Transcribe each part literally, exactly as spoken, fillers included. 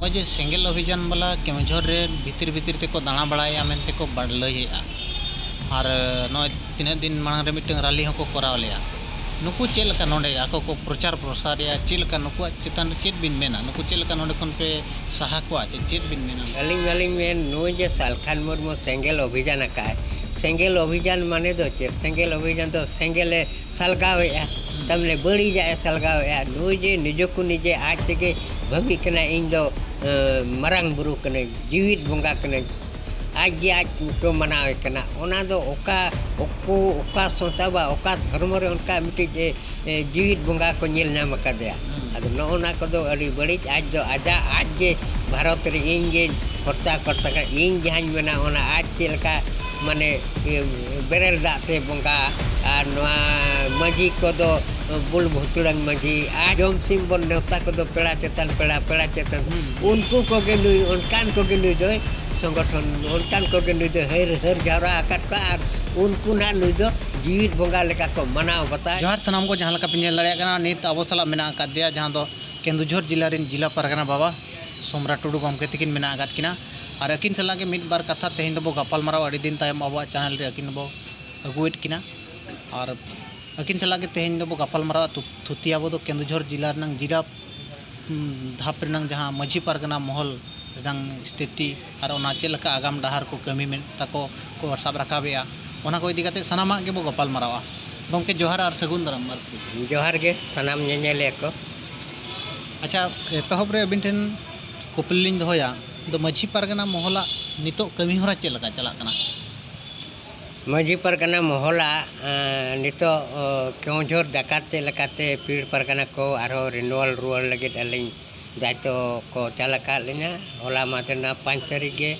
ᱱᱚᱜᱼᱚᱭ ᱡᱮ ᱥᱮᱸᱜᱮᱞ ᱚᱵᱷᱤᱡᱟᱱ ᱵᱟᱞᱟ ᱠᱮᱣᱚᱱᱡᱷᱚᱨ ᱨᱮ ᱵᱷᱤᱛᱤᱨ ᱵᱷᱤᱛᱤᱨ ᱛᱮᱠᱚ ᱫᱟᱬᱟ ᱵᱟᱲᱟᱭᱮᱫᱼᱟ ᱢᱮᱱᱛᱮ ᱠᱚ ᱵᱟᱰ-, ᱞᱟᱹᱭᱮᱫᱼᱟ᱾ ᱟᱨ ᱱᱚᱜᱼᱚᱭ ᱛᱤᱱᱟᱹᱜ ᱫᱤᱱ ᱢᱟᱲᱟᱝ ᱨᱮ ᱢᱤᱫᱴᱟᱝ ᱨᱟᱞᱤ ᱦᱚᱸᱠᱚ ᱠᱚᱨᱟᱣ ᱞᱮᱫᱼᱟ᱾ ᱱᱩᱠᱩ ᱪᱮᱫ ᱞᱮᱠᱟ ᱱᱚᱰᱮ ᱟᱠᱚ ᱠᱚ ᱯᱨᱚᱪᱟᱨ ᱯᱨᱚᱥᱟᱨᱮᱜᱼᱟ, ᱪᱮᱫ ᱞᱮᱠᱟ ᱱᱩᱠᱩᱣᱟᱜ ᱪᱮᱛᱟᱱ ᱨᱮ ᱪᱮᱫ ᱵᱤᱱ ᱢᱮᱱᱟ? ᱱᱩᱠᱩ ᱪᱮᱫ ᱞᱮᱠᱟ ᱱᱚᱰᱮ ᱠᱷᱚᱱ ᱯᱮ ᱥᱟᱦᱟ ᱠᱚᱣᱟ, ᱪᱮ ᱪᱮᱫ ᱵᱤᱱ ᱢᱮᱱᱟ? ᱟᱹᱞᱤᱧ ᱢᱟᱞᱤᱧ ᱢᱮᱱ, ᱱᱩᱭ ᱡᱮ ᱥᱟᱞᱠᱷᱟᱱ ᱢᱩᱨᱢᱩ ᱥᱮᱸᱜᱮᱞ ᱚᱵᱷᱤᱡᱟᱱ ᱟᱠᱟᱫᱼᱟᱭ, ᱥᱮᱸᱜᱮᱞ ᱚᱵᱷᱤᱡᱟᱱ ᱢᱟᱱᱮ ᱫᱚ ᱪᱮᱫ? ᱥᱮᱸᱜᱮᱞ ᱚᱵᱷᱤᱡᱟᱱ ᱫᱚ ᱥᱮᱸᱜᱮᱞᱮ ᱥᱟᱞᱜᱟᱣᱮᱫᱼᱟ, ᱦᱩᱸ᱾ ᱛᱟᱨᱢᱟᱱᱮ ᱵᱟᱹᱲᱤᱡᱟᱜ ᱮ ᱥᱟᱞᱜᱟᱣᱮᱫᱼᱟ᱾ ᱱᱩᱭ ᱡᱮ ᱱᱤᱡᱮ ᱠᱚ ᱱᱤᱡᱮ ᱟᱡ ᱛᱮᱜᱮ ᱵᱷᱟᱹᱵᱤᱜ ᱠᱟᱱᱟ, ᱤᱧ ᱫᱚ, ᱮ, ᱢᱟᱨᱟᱝ ᱵᱩᱨᱩ ᱠᱟᱹᱱᱟᱹᱧ, ᱡᱤᱣᱤᱫ ᱵᱚᱸᱜᱟ ᱠᱟᱹᱱᱟᱹᱧ, ᱟᱡ ᱜᱮ ᱟᱡ ᱠᱚ ᱢᱟᱱᱟᱣᱮ ᱠᱟᱱᱟ᱾ ᱚᱱᱟ ᱫᱚ ᱚᱠᱟ ᱚᱠᱚ-, ᱚᱠᱟ ᱥᱚᱸᱥᱛᱷᱟ ᱵᱟ ᱚᱠᱟ ᱫᱷᱚᱨᱢᱚ ᱨᱮ ᱚᱱᱠᱟ ᱢᱤᱫᱴᱤᱡ, ᱮ, ᱮ, ᱡᱤᱣᱤᱫ ᱵᱚᱸᱜᱟ ᱠᱚ ᱧᱮᱞ ᱧᱟᱢ ᱟᱠᱟᱫᱮᱭᱟ? ᱦᱩᱸ᱾ ᱟᱫᱚ ᱱᱚᱜᱼᱚ ᱱᱟ ᱠᱚᱫᱚ ᱟᱹᱰᱤ ᱵᱟᱹᱲᱤᱡ᱾ ᱟᱡ ᱫᱚ ᱟᱡᱟᱜ, ᱟᱡ ᱜᱮ ᱵᱷᱟᱨᱚᱛ ᱨᱮ ᱤᱧ ᱜᱮ ᱦᱚᱨᱛᱟ ᱠᱚᱨᱛᱟ ᱠᱟᱱᱟ, ᱤᱧ ᱡᱟᱦᱟᱸᱧ ᱢᱮᱱᱟ ᱚᱱᱟ ᱟᱡ ᱪᱮᱫ ᱞᱮᱠᱟ ᱢᱟᱱᱮ, ᱤᱭᱟᱹ, ᱵᱮᱨᱮᱞ ᱫᱟᱜ ᱛᱮ ᱵᱚᱸᱜᱟ, ᱟᱨ ᱱᱚᱣᱟ ᱢᱟᱹᱡᱷᱤ ᱠᱚᱫᱚ ᱵᱩᱞ ᱵᱷᱩᱛᱲᱟᱹᱝ ᱢᱟᱹᱡᱷᱤ, ᱟᱨ ᱡᱚᱢ ᱥᱤᱢ ᱵᱚᱱ ᱱᱮᱣᱛᱟ ᱠᱚᱫᱚ ᱯᱮᱲᱟ ᱪᱮᱛᱟᱱ ᱯᱮᱲᱟ, ᱯᱮᱲᱟ ᱪᱮᱛᱟᱱ᱾ ᱦᱩᱸ᱾ ᱩᱱᱠᱩ ᱠᱚᱜᱮ ᱱᱩᱭ, ᱚᱱᱠᱟᱱ ᱠᱚᱜᱮ ᱱᱩᱭ ᱫᱚᱭ ᱥᱚᱝᱜᱚᱴᱷᱚᱱ, ᱚᱱᱠᱟᱱ ᱠᱚᱜᱮ ᱱᱩᱭ ᱫᱚ ᱦᱟᱹᱨ, ᱦᱟᱹᱨ ᱡᱟᱣᱨᱟ ᱟᱠᱟᱫ ᱠᱚᱣᱟ, ᱟᱨ ᱩᱱᱠᱩ ᱱᱟᱜ ᱱᱩᱭ ᱫᱚ ᱡᱤᱣᱤᱫ ᱵᱚᱸᱜᱟ ᱞᱮᱠᱟ ᱠᱚ ᱢᱟᱱᱟᱣ ᱵᱟᱛᱟᱣ᱾ ᱡᱚᱦᱟᱨ ᱥᱟᱱᱟᱢ ᱠᱚ, ᱡᱟᱦᱟᱸ ᱞᱮᱠᱟ ᱯᱮ ᱧᱮᱞ ᱫᱟᱲᱮᱭᱟᱜ ᱠᱟᱱᱟ, ᱱᱤᱛ ᱟᱵᱚ ᱥᱟᱞᱟᱜ ᱢᱮᱱᱟᱜ ᱟᱠᱟᱫ ᱫᱮᱭᱟ, ᱡᱟᱦᱟᱸ ᱫᱚ ᱠᱮᱱᱫᱩᱡᱷᱚᱨ ᱡᱤᱞᱟ ᱨᱮᱱ ᱡᱤᱞᱟ ᱯᱟᱨᱜᱟᱱᱟ ᱵᱟᱵᱟ ᱥᱚᱢᱨᱟ ᱴᱩᱰᱩ ᱜᱚᱢᱠᱮ ᱛᱤᱠᱤᱱ ᱢᱮᱱᱟᱜ ᱟᱠᱟᱫ ᱠᱤᱱᱟ᱾ ᱟᱨ ᱟᱹᱠᱤᱱ ᱥᱟᱞᱟᱜ ᱜᱮ ᱢᱤᱫ ᱵᱟᱨ ᱠᱟᱛᱷᱟ ᱛᱮᱦᱮᱧ ᱫᱚᱵᱚ ᱜᱟᱯᱟᱞ ᱢᱟᱨᱟᱣᱟ᱾ ᱟᱹᱰᱤ ᱫᱤᱱ ᱛᱟᱭᱚᱢ ᱟᱵᱚᱣᱟᱜ ᱪᱮᱱᱮᱞ ᱨᱮ ᱟᱹᱠᱤᱱ ᱵᱚ ᱟᱹᱜᱩᱭᱮᱫ ᱠᱤᱱᱟ᱾ ᱟᱨ ᱟᱹᱠᱤᱱ ᱥᱟᱞᱟᱜ ᱜᱮ ᱛᱮᱦᱮᱧ ᱫᱚᱵᱚ ᱜᱟᱯᱟᱞ ᱢᱟᱨᱟᱣᱟ᱾ ᱛᱷᱩ-, ᱛᱷᱩᱛᱤᱭᱟᱵᱚ ᱫᱚ ᱠᱮᱱᱫᱩᱡᱷᱚᱨ ᱡᱤᱞᱟ ᱨᱮᱱᱟᱝ ᱡᱤᱞᱟ, ᱩᱢ, ᱫᱷᱟᱯ ᱨᱮᱱᱟᱝ ᱡᱟᱦᱟᱸ ᱢᱟᱹᱡᱷᱤ ᱯᱟᱨᱜᱟᱱᱟ ᱢᱚᱦᱚᱞ ᱨᱮᱱᱟᱝ ᱥᱛᱷᱤᱛᱤ ᱟᱨ ᱚᱱᱟ ᱪᱮᱫ ᱞᱮᱠᱟ ᱟᱜᱟᱢ ᱰᱟᱦᱟᱨ ᱠᱚ ᱠᱟᱹᱢᱤ ᱢᱮᱱ ᱛᱟᱠᱚ ᱠᱚ ᱥᱟᱵ ᱨᱟᱠᱟᱵᱮᱜᱼᱟ, ᱚᱱᱟ ᱠᱚ ᱤᱫᱤ ᱠᱟᱛᱮ ᱥᱟᱱᱟᱢᱟᱜ ᱜᱮᱵᱚ ᱜᱟᱯᱟᱞ ᱢᱟᱨᱟᱣᱟ᱾ ᱜᱚᱢᱠᱮ, ᱡᱚᱦᱟᱨ ᱟᱨ ᱥᱟᱹᱜᱩᱱ ᱫᱟᱨᱟᱢ ᱵᱟᱨ ᱯᱮ᱾ ᱡᱚᱦᱟᱨ ᱜᱮ ᱥᱟᱱᱟᱢ ᱧᱮᱧᱮᱞᱤᱭᱟᱹ ᱠᱚ᱾ ᱟᱪᱪᱷᱟ, ᱮᱛᱚᱦᱚᱵ ᱨᱮ ᱟᱹᱵᱤᱱ ᱴᱷᱮᱱ ᱠᱩᱠᱞᱤ ᱞᱤᱧ ᱫᱚᱦᱚᱭᱟ, ᱫᱚ ᱢᱟᱹᱡᱷᱤ ᱯᱟᱨᱜᱟᱱᱟ ᱢᱚᱦᱚᱞᱟᱜ ᱱᱤᱛᱚᱜ ᱠᱟᱹᱢᱤ ᱦᱚᱨᱟ ᱪᱮᱫ ᱞᱮᱠᱟ ᱪᱟᱞᱟᱜ ᱠᱟᱱᱟ? ᱢᱟᱹᱡᱷᱤ ᱯᱟᱨᱜᱟᱱᱟ ᱢᱚᱦᱚᱞᱟᱜ, ᱮᱸ, ᱱᱤᱛᱚᱜ, ᱚ, ᱠᱮᱣᱚᱱᱡᱷᱚᱨ ᱰᱟᱠᱟᱛ ᱪᱮᱫ ᱞᱮᱠᱟᱛᱮ ᱯᱤᱲ ᱯᱟᱨᱜᱟᱱᱟ ᱠᱚ ᱟᱨᱦᱚᱸ ᱨᱤᱱᱩᱣᱟᱞ ᱨᱩᱣᱟᱹᱲ ᱞᱟᱹᱜᱤᱫ ᱟᱹᱞᱤᱧ ᱫᱟᱭᱤᱛᱛᱚ ᱠᱚ ᱪᱟᱞ ᱟᱠᱟᱫ ᱞᱤᱧᱟ᱾ ᱦᱚᱞᱟ ᱢᱟᱫᱷᱮᱨ ᱨᱮᱱᱟᱜ ᱯᱟᱸᱪ ᱛᱟᱹᱨᱤᱠᱷ ᱜᱮ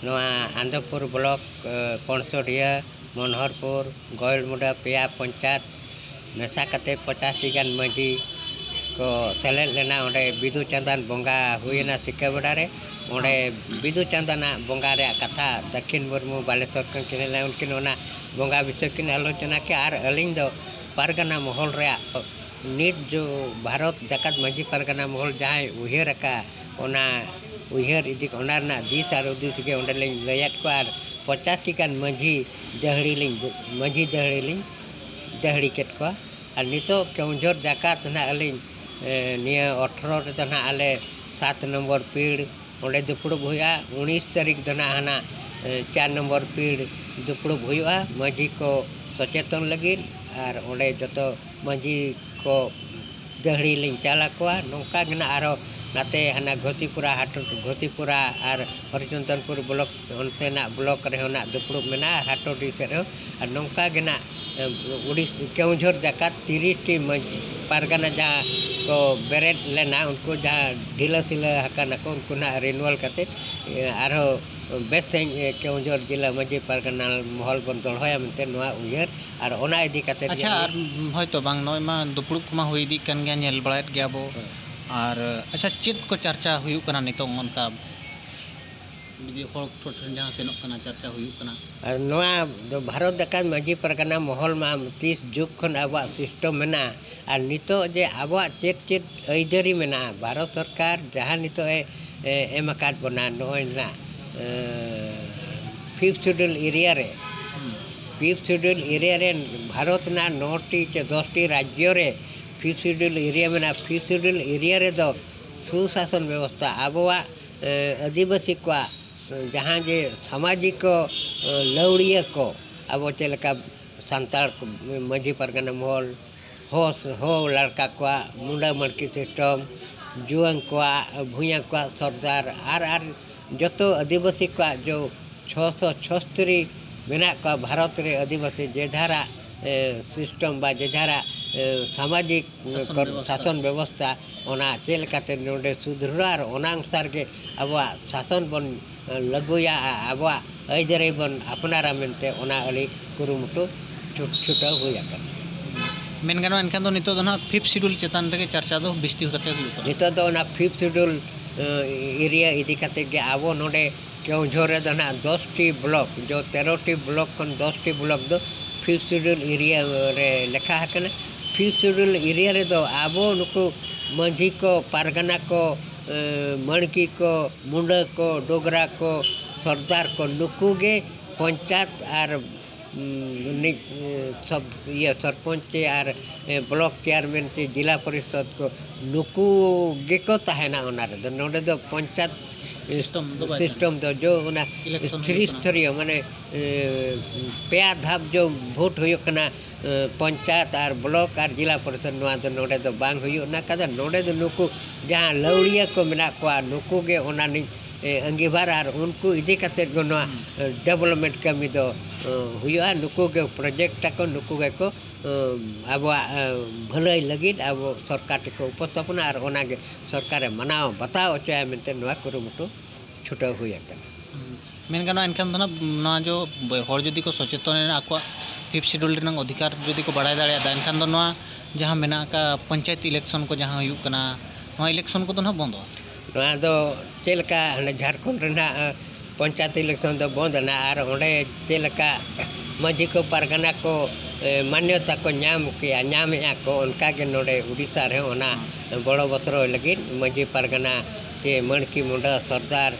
ᱱᱚᱣᱟ ᱟᱱᱫᱚᱯᱩᱨ ᱵᱞᱚᱠ, ᱮ, ᱯᱚᱱᱥᱚᱰᱤᱦᱟᱹ, ᱢᱚᱱᱦᱚᱨᱯᱩᱨ, ᱜᱚᱭᱞᱢᱩᱰᱟᱹ ᱯᱮᱭᱟ ᱯᱚᱧᱪᱟᱭᱮᱛ ᱢᱮᱥᱟ ᱠᱟᱛᱮ ᱯᱚᱸᱪᱟᱥ ᱴᱤ ᱜᱟᱱ ᱢᱟᱹᱡᱷᱤ ᱠᱚ ᱥᱮᱞᱮᱫ ᱞᱮᱱᱟ᱾ ᱚᱸᱰᱮ ᱵᱤᱫᱩ ᱪᱟᱸᱫᱟᱱ ᱵᱚᱸᱜᱟ ᱦᱩᱭᱮᱱᱟ ᱥᱤᱠᱟᱹᱵᱮᱲᱟ ᱨᱮ᱾ ᱚᱸᱰᱮ ᱵᱤᱫᱩ ᱪᱟᱸᱫᱟᱱᱟᱜ ᱵᱚᱸᱜᱟ ᱨᱮᱭᱟᱜ ᱠᱟᱛᱷᱟ ᱫᱟᱹᱠᱷᱤᱱ ᱢᱩᱨᱢᱩ ᱵᱟᱞᱮᱥᱚᱨ ᱠᱷᱚᱱ ᱠᱤᱱ ᱦᱮᱡ ᱞᱮᱱᱟ, ᱩᱱᱠᱤᱱ ᱚᱱᱟ ᱵᱚᱸᱜᱟ ᱵᱤᱥᱚᱭ ᱠᱤᱱ ᱟᱞᱳᱪᱚᱱᱟ ᱠᱮᱜᱼᱟ᱾ ᱟᱨ ᱟᱹᱞᱤᱧ ᱫᱚ ᱯᱟᱨᱜᱟᱱᱟ ᱢᱚᱦᱚᱞ ᱨᱮᱭᱟᱜ ᱱᱤᱛ ᱡᱚ ᱵᱷᱟᱨᱚᱛ ᱡᱟᱠᱟᱛ ᱢᱟᱹᱡᱷᱤ ᱯᱟᱨᱜᱟᱱᱟ ᱢᱚᱦᱚᱞ ᱡᱟᱦᱟᱸᱭ ᱩᱭᱦᱟᱹᱨ ᱟᱠᱟᱫ, ᱚᱱᱟ ᱩᱭᱦᱟᱹᱨ ᱤᱫᱤ, ᱚᱱᱟ ᱨᱮᱱᱟᱜ ᱫᱤᱥ ᱟᱨ ᱦᱩᱫᱤᱥ ᱜᱮ ᱚᱸᱰᱮ ᱞᱤᱧ ᱞᱟᱹᱭᱟᱫ ᱠᱚᱣᱟ᱾ ᱟᱨ ᱯᱚᱧᱪᱟᱥ ᱴᱤ ᱜᱟᱱ ᱢᱟᱹᱡᱷᱤ ᱫᱟᱹᱦᱲᱤ ᱞᱤᱧ, ᱢᱟᱹᱡᱷᱤ ᱫᱟᱹᱦᱲᱤ ᱞᱤᱧ ᱫᱟᱹᱦᱲᱤ ᱠᱮᱫ ᱠᱚᱣᱟ᱾ ᱟᱨ ᱱᱤᱛᱚᱜ ᱠᱮᱣᱚᱱᱡᱷᱚᱨ ᱡᱟᱠᱟᱛ ᱱᱟᱦᱟᱜ ᱟᱹᱞᱤᱧ, ᱮ, ᱱᱤᱭᱟᱹ ᱟᱴᱷᱨᱚ ᱨᱮᱫᱚ ᱱᱟᱦᱟᱜ ᱟᱞᱮ ᱥᱟᱛ ᱱᱚᱢᱵᱚᱨ ᱯᱤᱲ ᱚᱸᱰᱮ ᱫᱩᱯᱲᱩᱵ ᱦᱩᱭᱩᱜᱼᱟ᱾ ᱩᱱᱤᱥ ᱛᱟᱹᱨᱤᱠᱷ ᱫᱚ ᱱᱟᱦᱟᱜ ᱦᱟᱱᱟ, ᱮ, ᱪᱟᱨ ᱱᱚᱢᱵᱚᱨ ᱯᱤᱲ ᱫᱩᱯᱲᱩᱵ ᱦᱩᱭᱩᱜᱼᱟ ᱢᱟᱹᱡᱷᱤ ᱠᱚ ᱥᱚᱪᱮᱛᱚᱱ ᱞᱟᱹᱜᱤᱫ᱾ ᱟᱨ ᱚᱸᱰᱮ ᱡᱚᱛᱚ ᱢᱟᱹᱡᱷᱤ ᱠᱚ ᱫᱟᱹᱦᱲᱤ ᱞᱤᱧ ᱪᱟᱞ ᱟᱠᱚᱣᱟ᱾ ᱱᱚᱝᱠᱟ ᱜᱮ ᱱᱟᱜ ᱟᱨᱦᱚᱸ ᱱᱟᱛᱮ ᱦᱟᱱᱟ ᱜᱷᱚᱛᱤᱯᱩᱨᱟ, ᱦᱟᱴ-, ᱜᱷᱚᱛᱤᱯᱩᱨᱟ ᱟᱨ ᱦᱚᱨᱤᱪᱚᱱᱫᱚᱱᱯᱩᱨ ᱵᱞᱚᱠ, ᱚᱱᱛᱮᱱᱟᱜ ᱵᱞᱚᱠ ᱨᱮᱦᱚᱸ ᱱᱟᱜ ᱫᱩᱯᱲᱩᱵ ᱢᱮᱱᱟᱜᱼᱟ, ᱦᱟᱴᱳᱰᱤ ᱥᱮᱫ ᱨᱮᱦᱚᱸ᱾ ᱟᱨ ᱱᱚᱝᱠᱟ ᱜᱮ ᱱᱟᱜ, ᱮ, ᱩᱰᱤᱥ-, ᱠᱮᱣᱚᱱᱡᱷᱚᱨ ᱡᱟᱠᱟᱛ ᱛᱤᱨᱤᱥ ᱴᱤ ᱢᱟᱹᱡᱷ-, ᱯᱟᱨᱜᱟᱱᱟ ᱡᱟᱦᱟᱸ ᱠᱚ ᱵᱮᱨᱮᱫ ᱞᱮᱱᱟ, ᱩᱱᱠᱩ ᱡᱟᱦᱟᱸ ᱰᱷᱤᱞᱟᱹ ᱥᱤᱞᱟᱹ ᱟᱠᱟᱱᱟ ᱠᱚ, ᱩᱱᱠᱩ ᱱᱟᱜ ᱨᱤᱱᱩᱣᱟᱞ ᱠᱟᱛᱮ, ᱮ, ᱟᱨᱦᱚᱸ ᱵᱮᱥ ᱥᱟᱺᱦᱤᱡ, ᱮ, ᱠᱮᱣᱚᱱᱡᱷᱚᱨ ᱡᱮᱞᱟ ᱢᱟᱹᱡᱷᱤ ᱯᱟᱨᱜᱟᱱᱟ ᱢᱚᱦᱚᱞ ᱵᱚᱱ ᱫᱚᱦᱚᱭᱟ ᱢᱮᱱᱛᱮ ᱱᱚᱣᱟ ᱩᱭᱦᱟᱹᱨ᱾ ᱟᱨ ᱚᱱᱟ ᱤᱫᱤ ᱠᱟᱛᱮ ᱟᱪᱪᱷᱟ, ᱜᱮ ᱟᱨ ᱦᱚᱭᱛᱳ ᱵᱟᱝ, ᱱᱚᱜᱼᱚᱭ ᱢᱟ ᱫᱩᱯᱲᱩᱵ ᱠᱚᱢᱟ ᱦᱩᱭ ᱤᱫᱤᱜ ᱠᱟᱱ ᱜᱮᱭᱟ, ᱧᱮᱞ ᱵᱟᱲᱟᱭᱮᱫ ᱜᱮᱭᱟ ᱵᱚ᱾ ᱦᱮᱸ᱾ ᱟᱨ ᱟᱪᱪᱷᱟ, ᱪᱮᱫ ᱠᱚ ᱪᱟᱨᱪᱟ ᱦᱩᱭᱩᱜ ᱠᱟᱱᱟ ᱱᱤᱛᱚᱝ ᱚᱱᱠᱟ? ᱡᱩᱫᱤ ᱦᱚᱲ ᱴᱷᱮᱱ ᱡᱟᱦᱟᱸ ᱥᱮᱱᱚᱜ ᱠᱟᱱᱟ, ᱪᱟᱨᱪᱟ ᱦᱩᱭᱩᱜ ᱠᱟᱱᱟ᱾ ᱟᱨ ᱱᱚᱣᱟ ᱫᱚ ᱵᱷᱟᱨᱚᱛ ᱡᱟᱠᱟᱛ ᱢᱟᱹᱡᱷᱤ ᱯᱟᱨᱜᱟᱱᱟ ᱢᱚᱦᱚᱞ ᱢᱟ ᱛᱤᱥ ᱡᱩᱜᱽ ᱠᱷᱚᱱ ᱟᱵᱚᱣᱟᱜ system ᱢᱮᱱᱟᱜᱼᱟ᱾ ᱟᱨ ᱱᱤᱛᱚᱜ ᱡᱮ ᱟᱵᱚᱣᱟᱜ ᱪᱮᱫ ᱪᱮᱫ ᱟᱹᱭᱫᱟᱹᱨᱤ ᱢᱮᱱᱟᱜᱼᱟ, ᱵᱷᱟᱨᱚᱛ ᱥᱚᱨᱠᱟᱨ ᱡᱟᱦᱟᱸ ᱱᱤᱛᱚᱜ ᱮ, ᱮ, ᱮᱢ ᱟᱠᱟᱫ ᱵᱚᱱᱟ ᱱᱚᱜᱼᱚᱭ ᱱᱟᱜ, ᱮ, fifth schedule area ᱨᱮ, ᱦᱩᱸ᱾ Fifth schedule area ᱨᱮ ᱵᱷᱟᱨᱚᱛ ᱨᱮᱱᱟᱜ ᱱᱚ ᱴᱤ ᱪᱮ ᱫᱚᱥ ᱴᱤ ᱨᱟᱡᱽᱡᱚ ᱨᱮ fifth schedule area ᱢᱮᱱᱟᱜᱼᱟ᱾ Fifth schedule area ᱨᱮᱫᱚ ᱥᱩᱥᱟᱥᱚᱱ ᱵᱮᱵᱚᱥᱛᱷᱟ, ᱟᱵᱚᱣᱟᱜ, ᱮ, ᱟᱹᱫᱤᱵᱟᱹᱥᱤ ᱠᱚᱣᱟᱜ ᱡᱟᱦᱟᱸ ᱡᱮ ᱥᱟᱢᱟᱡᱤᱠ ᱠᱚ, ᱮ, ᱞᱟᱹᱣᱲᱤᱭᱟᱹ ᱠᱚ, ᱟᱵᱚ ᱪᱮᱫ ᱞᱮᱠᱟ ᱥᱟᱱᱛᱟᱲ ᱠᱚ, ᱢᱟᱹᱡᱷᱤ ᱯᱟᱨᱜᱟᱱᱟ ᱢᱚᱦᱚᱞ, ᱦᱚᱸ, ᱦᱚᱸ ᱞᱟᱲᱠᱟ ᱠᱚᱣᱟᱜ ᱢᱩᱸᱰᱟᱹ ᱢᱟᱹᱲᱠᱤ system, ᱡᱩᱣᱟᱹᱱ ᱠᱚᱣᱟᱜ, ᱵᱷᱩᱭᱟᱹ ᱠᱚᱣᱟᱜ ᱥᱚᱨᱫᱟᱨ, ᱟᱨ, ᱟᱨ ᱡᱚᱛᱚ ᱟᱹᱫᱤᱵᱟᱹᱥᱤ ᱠᱚᱣᱟᱜ ᱡᱚ ᱪᱷᱚ ᱥᱚ ᱪᱷᱚᱥᱛᱨᱤ ᱢᱮᱱᱟᱜ ᱠᱚᱣᱟ ᱵᱷᱟᱨᱚᱛ ᱨᱮ ᱟᱹᱫᱤᱵᱟᱹᱥᱤ, ᱡᱮ ᱡᱟᱦᱟᱨᱟᱜ, ᱮ, system ᱵᱟ ᱡᱮ ᱡᱟᱦᱟᱨᱟᱜ, ᱮ, ᱥᱟᱢᱟᱡᱤᱠ ᱥᱟᱥᱚᱱ ᱠᱚᱨ-, ᱵᱮᱵᱚᱥᱛᱷᱟ᱾ ᱥᱟᱥᱚᱱ ᱵᱮᱵᱚᱥᱛᱷᱟ, ᱚᱱᱟ ᱪᱮᱫ ᱞᱮᱠᱟᱛᱮ ᱱᱚᱰᱮ ᱥᱩᱫᱷᱨᱟᱹᱜᱼᱟ ᱟᱨ ᱚᱱᱟ ᱚᱱᱩᱥᱟᱨ ᱜᱮ ᱟᱵᱚᱣᱟᱜ ᱥᱟᱥᱚᱱ ᱵᱚᱱ ᱞᱟᱹᱜᱩᱭᱟ, ᱟ-, ᱟᱵᱚᱣᱟᱜ ᱟᱹᱭᱫᱟᱹᱨᱤ ᱵᱚᱱ ᱟᱯᱱᱟᱨᱟ ᱢᱮᱱᱛᱮ ᱚᱱᱟ ᱟᱹᱰᱤ ᱠᱩᱨᱩᱢᱩᱴᱩ ᱪᱷᱩᱴ-, ᱪᱷᱩᱴᱟᱹᱣ ᱦᱩᱭ ᱟᱠᱟᱱᱟ᱾ ᱢᱮᱱ ᱜᱟᱱᱚᱜᱼᱟ, ᱮᱱᱠᱷᱟᱱ ᱫᱚ ᱱᱤᱛᱚᱜ ᱫᱚ ᱱᱟᱦᱟᱜ fifth schedule ᱪᱮᱛᱟᱱ ᱨᱮᱜᱮ ᱪᱟᱨᱪᱟ ᱫᱚ ᱵᱤᱥᱛᱤ ᱠᱟᱛᱮ ᱦᱩᱭᱩᱜ ᱠᱟᱱᱟ᱾ ᱱᱤᱛᱚᱜ ᱫᱚ ᱚᱱᱟ fifth schedule, ᱮ, area ᱤᱫᱤ ᱠᱟᱛᱮ ᱜᱮ ᱟᱵᱚ ᱱᱚᱰᱮ ᱠᱮᱣᱚᱱᱡᱷᱚᱨ ᱨᱮᱫᱚ ᱱᱟᱦᱟᱜ ᱫᱚᱥ ᱴᱤ block, ᱡᱚ ᱛᱮᱨᱚ ᱴᱤ block ᱠᱷᱚᱱ ᱫᱚᱥ ᱴᱤ block ᱫᱚ fifth schedule area ᱨᱮ ᱞᱮᱠᱷᱟ ᱟᱠᱟᱱᱟ᱾ ᱯᱷᱤᱯᱛᱷ ᱥᱤᱰᱩᱞ ᱮᱨᱤᱭᱟ ᱨᱮᱫᱚ ᱟᱵᱚ ᱱᱩᱠᱩ ᱢᱟᱹᱡᱷᱤ ᱠᱚ, ᱯᱟᱨᱜᱟᱱᱟ ᱠᱚ, ᱮᱸ, ᱢᱟᱹᱬᱠᱤ ᱠᱚ, ᱢᱩᱸᱰᱟᱹ ᱠᱚ, ᱰᱳᱜᱽᱨᱟ ᱠᱚ, ᱥᱚᱨᱫᱟᱨ ᱠᱚ, ᱱᱩᱠᱩ ᱜᱮ ᱯᱚᱧᱪᱟᱭᱮᱛ ᱟᱨ, ᱩᱸ, ᱱᱤᱡ, ᱮᱸ, ᱥᱚᱵ-, ᱤᱭᱟᱹ, ᱥᱚᱨᱯᱚᱧᱪ ᱪᱮ ᱟᱨ, ᱮᱸ, ᱵᱞᱚᱠ ᱪᱮᱭᱟᱨᱢᱮᱱ ᱪᱮ ᱡᱮᱞᱟ ᱯᱚᱨᱤᱥᱚᱫᱽ ᱠᱚ, ᱱᱩᱠᱩ ᱜᱮᱠᱚ ᱛᱟᱦᱮᱱᱟ ᱚᱱᱟ ᱨᱮᱫᱚ᱾ ᱱᱚᱰᱮ ᱫᱚ ᱯᱚᱧᱪᱟᱭᱮᱛ ᱥᱤᱥᱴᱮᱢ ᱫᱚ ᱵᱟᱭ ᱥᱤᱥᱴᱮᱢ ᱫᱚ ᱡᱚ ᱚᱱᱟ ᱤᱞᱮᱠᱥᱚᱱ ᱦᱩᱭᱩᱜ ᱠᱟᱱᱟ᱾ ᱛᱨᱤᱥᱛᱚᱨᱤᱭᱚ, ᱢᱟᱱᱮ, ᱮᱸ, ᱯᱮᱭᱟ ᱫᱷᱟᱯ ᱡᱚ ᱵᱷᱳᱴ ᱦᱩᱭᱩᱜ ᱠᱟᱱᱟ, ᱮᱸ, ᱯᱚᱧᱪᱟᱭᱮᱛ ᱟᱨ ᱵᱞᱚᱠ ᱟᱨ ᱡᱮᱞᱟ ᱯᱚᱨᱤᱥᱚᱫᱽ, ᱱᱚᱣᱟ ᱫᱚ ᱱᱚᱰᱮ ᱫᱚ ᱵᱟᱝ ᱦᱩᱭᱩᱜ ᱠᱟᱱᱟ᱾ ᱱᱚᱰᱮ ᱫᱚ ᱱᱩᱠᱩ ᱡᱟᱦᱟᱸ ᱞᱟᱹᱣᱲᱤᱭᱟᱹ ᱠᱚ ᱢᱮᱱᱟᱜ ᱠᱚᱣᱟ, ᱱᱩᱠᱩ ᱜᱮ ᱚᱱᱟ ᱱᱤᱡ, ᱮ, ᱟᱺᱜᱤᱵᱷᱟᱨ ᱟᱨ ᱩᱱᱠᱩ ᱤᱫᱤ ᱠᱟᱛᱮᱫ ᱜᱮ ᱱᱚᱣᱟ, ᱦᱩᱸ᱾ ᱮ, ᱰᱮᱵᱷᱞᱚᱯᱢᱮᱱᱴ ᱠᱟᱹᱢᱤ ᱫᱚ, ᱮ, ᱦᱩᱭᱩᱜᱼᱟ᱾ ᱱᱩᱠᱩ ᱜᱮ ᱯᱨᱚᱡᱮᱠᱴ ᱛᱟᱠᱚ, ᱱᱩᱠᱩ ᱜᱮᱠᱚ, ᱮ, ᱟᱵᱚᱣᱟᱜ, ᱮ, ᱵᱷᱟᱹᱞᱟᱹᱭ ᱞᱟᱹᱜᱤᱫ ᱟᱵᱚ ᱥᱚᱨᱠᱟᱨ ᱴᱷᱮᱱ ᱠᱚ ᱩᱯᱚᱥᱛᱷᱟᱯᱚᱱᱟ ᱟᱨ ᱚᱱᱟ ᱜᱮ ᱥᱚᱨᱠᱟᱨᱮ ᱢᱟᱱᱟᱣ ᱵᱟᱛᱟᱣ ᱦᱚᱪᱚᱭᱟ ᱢᱮᱱᱛᱮ ᱱᱚᱣᱟ ᱠᱩᱨᱩᱢᱩᱴᱩ ᱪᱷᱩᱴᱟᱹᱣ ᱦᱩᱭ ᱟᱠᱟᱱᱟ᱾ ᱦᱩᱸ᱾ ᱢᱮᱱ ᱜᱟᱱᱚᱜᱼᱟ ᱮᱱᱠᱷᱟᱱ ᱫᱚ ᱱᱟᱜ ᱱᱚᱣᱟ ᱡᱚ ᱦᱚᱲ ᱡᱩᱫᱤ ᱠᱚ ᱥᱚᱪᱮᱛᱚᱱ ᱮᱱᱟ, ᱟᱠᱚᱣᱟᱜ ᱯᱷᱤᱯᱛᱷ ᱥᱤᱰᱩᱞ ᱨᱮᱱᱟᱜ ᱚᱫᱷᱤᱠᱟᱨ ᱡᱩᱫᱤ ᱠᱚ ᱵᱟᱲᱟᱭ ᱫᱟᱲᱮᱭᱟᱫᱟ, ᱮᱱᱠᱷᱟᱱ ᱫᱚ ᱱᱚᱣᱟ ᱡᱟᱦᱟᱸ ᱢᱮᱱᱟᱜ ᱟᱠᱟᱫ ᱯᱚᱧᱪᱟᱭᱮᱛ ᱤᱞᱮᱠᱥᱚᱱ ᱠᱚ ᱡᱟᱦᱟᱸ ᱦᱩᱭᱩᱜ ᱠᱟᱱᱟ, ᱱᱚᱣᱟ ᱤᱞᱮᱠᱥᱚᱱ ᱠᱚᱫᱚ ᱱᱟᱜ ᱵᱚᱱᱫᱚᱜᱼᱟ᱾ ᱱᱚᱣᱟ ᱫᱚ ᱪᱮᱫ ᱞᱮᱠᱟ ᱦᱟᱱᱮ ᱡᱷᱟᱲᱠᱷᱚᱸᱰ ᱨᱮᱱᱟᱜ, ᱮ, ᱯᱚᱧᱪᱟᱭᱮᱛ ᱤᱞᱮᱠᱥᱚᱱ ᱫᱚ ᱵᱚᱱᱫ ᱮᱱᱟ ᱟᱨ ᱚᱸᱰᱮ ᱪᱮᱫ ᱞᱮᱠᱟ ᱢᱟᱹᱡᱷᱤ ᱠᱚ ᱯᱟᱨᱜᱟᱱᱟ ᱠᱚ, ᱮ, ᱢᱟᱱᱭᱚᱛᱟ ᱠᱚ ᱧᱟᱢ ᱠᱮᱜᱼᱟ, ᱧᱟᱢᱮᱜᱼᱟ ᱠᱚ, ᱚᱱᱠᱟ ᱜᱮ ᱱᱚᱰᱮ ᱩᱰᱤᱥᱟ ᱨᱮᱦᱚᱸ ᱚᱱᱟ ᱦᱮᱸ᱾ ᱵᱚᱲᱚ ᱵᱚᱛᱨᱚ ᱞᱟᱹᱜᱤᱫ ᱢᱟᱹᱡᱷᱤ ᱯᱟᱨᱜᱟᱱᱟ ᱪᱮ ᱢᱟᱹᱬᱠᱤ ᱢᱩᱸᱰᱟᱹ ᱥᱚᱨᱫᱟᱨ